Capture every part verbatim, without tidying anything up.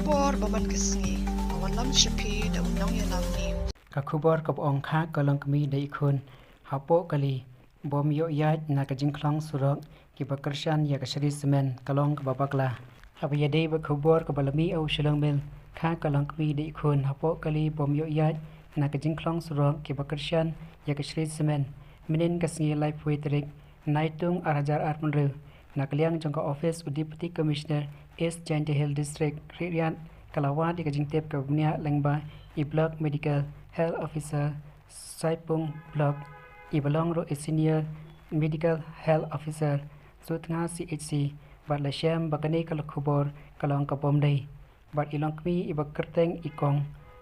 Khubor ba man ka sngi, ka wanlam sha phi da u nongïalam news. Ka khubor kaba ong kha ka longkmie da i khun hapoh kali bym ïoh ïaid na ka jingkhlong surok kiba kyrshan ïa ka shri cement ka long kaba bakla. Haba ïadei bad ka khubor kaba la mih ha u Shillong Mail, kha ka longkmie da i khun hapoh kali bym ïoh ïaid na ka jingkhlong surok kiba kyrshan ïa ka shri cement, mynnin ka sngi laiphew tarik Naitung ar hajar arphew hynriew, na ka liang jong ka ophis u Deputy Commissioner East Jaintia Hills District, Riat, ka la wad ïa ka jingtip kaba bniah lyngba i Block Medical Health Officer Saipung Block, iba long ruh i Senior Medical Health Officer, Sutnga C H C, bad la shem ba kane ka khubor ka long ka bym dei. Bad i longkmie iba kyrteng i Kong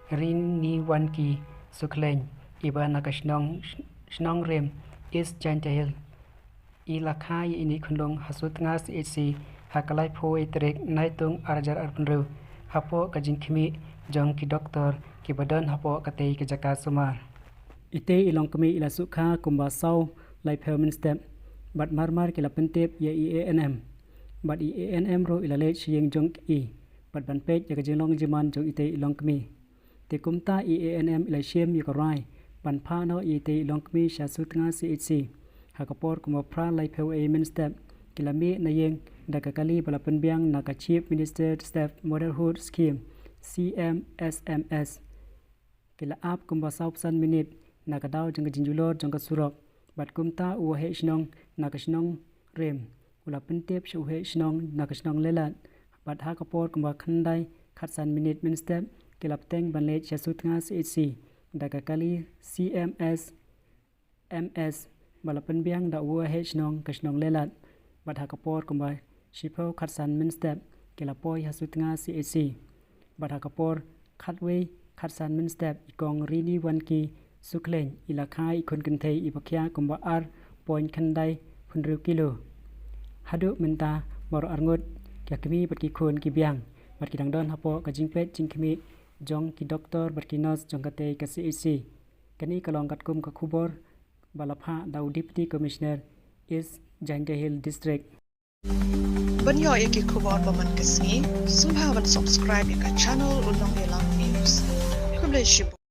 Riniwanki Sukhlein, iba na ka shnong, shnong Rim, East Jaintia Hills, i la kha ïa ine i khunlung ha Sutnga C H C ha ka laiphew tarik Naitung ar hajar arphew hynriew, hapoh ka jingkhmih jong ki doktor kiba don hapoh katei ka jaka sumar. Itei i longkmie i la suk kha kumba saw laiphew mynstep, bad marmar ki la pyntip ïa i A N M. Bad i A N M ruh i la leit sha ïing jong i bad ban peit ïa ka jinglong jingman jong itei i longkmie. Te kumta i A N M i la shim ïa ka rai ban phah noh ïa itei i longkmie sha Sutnga C H C ha ka por kumba phra laiphew mynstep. Ki la mih na ïing da ka kali ba la pynbiang na ka Chief Minister Step Motherhood Scheme, C M S M S. Ki la ap kumba sawphew san minit na ka daw jong ka jingjulor jong ka surok. Bad kumta u waheh shnong na ka shnong Rim u la pyntip sha u waheh shnong na ka shnong Lelat. Bad ha ka por kumba khyndai khatsan minit mynstep, ki la bteng ban leit sha Sutnga C H C da ka kali C M S M S, ba la pynbiang da u waheh shnong ka shnong Lelat. Bad ha ka por kumba shiphew khatsan mynstep, ki la poi ha Sutnga C H C. Bad ha ka por khatwei khatsan mynstep, i Kong Riniwanki Sukhlein i la kha i khun kynthei iba khia kumba ar point khyndai phew hynriew kilo. Haduh mynta baroh arngut, ki kmie bad ki khun ki biang, bad ki dang don hapoh ka jingpeit jingkhmih jong ki doktor bad ki nurse jong katei ka C H C. Kane ka long katkum ka khubor ba la phah da u Deputy Commissioner East Jaintia Hills District. Ban ïoh ïa ki khubor ba man ka sngi, sngewbha ban subscribe ïa ka channel U Nongïalam News. Khublei shibun.